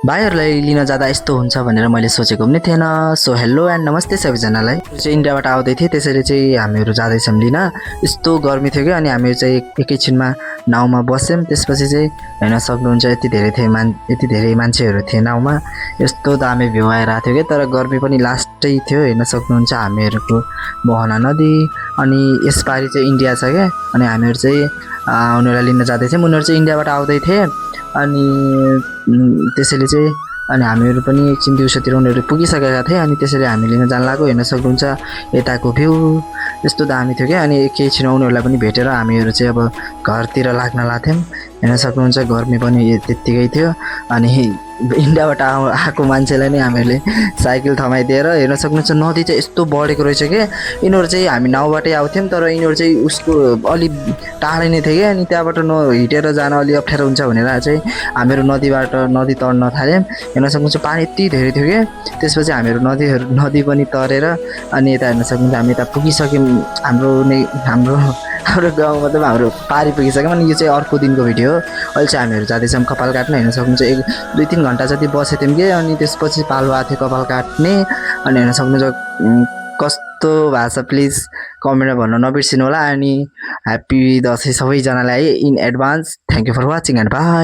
भाइहरूलाई लिन जाँदा यस्तो हुन्छ भनेर मैले सोचेको पनि थिएन। सो हेलो एन्ड नमस्ते सबैजनालाई। चाहिँ इन्डियाबाट आउँदै थिएँ, त्यसरी चाहिँ हामीहरू जाँदैछौँ लिन। यस्तो गर्मी थियो कि अनि हामीहरू चाहिँ एकैछिनमा नाउँमा बस्यौँ। त्यसपछि चाहिँ हेर्न सक्नुहुन्छ यति धेरै मान्छेहरू थिए नाउँमा। यस्तो दामी भ्यू आइरहेको थियो कि, तर गर्मी पनि लास्टै थियो। हेर्न सक्नुहुन्छ हामीहरूको मोहना नदी अनि यसपालि चाहिँ इन्डिया छ क्या। अनि हामीहरू चाहिँ उनीहरूलाई लिन जाँदैथ्यौँ। उनीहरू चाहिँ इन्डियाबाट आउँदै थिए अनि त्यसैले चाहिँ अनि हामीहरू पनि एकछिन दिउँसोतिर उनीहरू पुगिसकेका थिए। अनि त्यसैले हामी लिन जान लाग्यो। हेर्न सक्नुहुन्छ यताको भ्यू यस्तो दामी थियो क्या। अनि एकैछिन उनीहरूलाई पनि भेटेर हामीहरू चाहिँ अब घरतिर लाग्न लाग्थ्यौँ। हेर्न सक्नुहुन्छ गर्मी पनि त्यत्तिकै थियो। अनि इन्डियाबाट आएको मान्छेलाई नै हामीहरूले साइकल थमाइदिएर हेर्न सक्नुहुन्छ नदी चाहिँ यस्तो बढेको रहेछ कि। यिनीहरू चाहिँ हामी नाउँबाटै आउँथ्यौँ, तर यिनीहरू चाहिँ उसको अलि टाढै नै थियो कि। अनि त्यहाँबाट हिँडेर जान अलि अप्ठ्यारो हुन्छ भनेर चाहिँ हामीहरू नदी तर्न थाल्यौँ। हेर्न सक्नुहुन्छ पानी यति धेरै थियो कि। त्यसपछि हामीहरू नदी पनि तरेर अनि यता हेर्न सक्नुहुन्छ हामी यता पुगिसक्यौँ। हाम्रो गाउँ मतलब हाम्रो पारी पुगिसक्यौँ। अनि यो चाहिँ अर्को दिनको भिडियो हो। अहिले चाहिँ हामीहरू जाँदैछौँ कपाल काट्न। हेर्न सक्नुहुन्छ 1-2-3 घन्टा जति बसेको थियौँ कि। अनि त्यसपछि पालो आएको थियो कपाल काट्ने। अनि हेर्न सक्नुहुन्छ कस्तो भएको छ प्लिज कमेन्टमा भन्न नबिर्सिनु होला। अनि ह्याप्पी दसैँ सबैजनालाई in advance. Thank you for watching and by.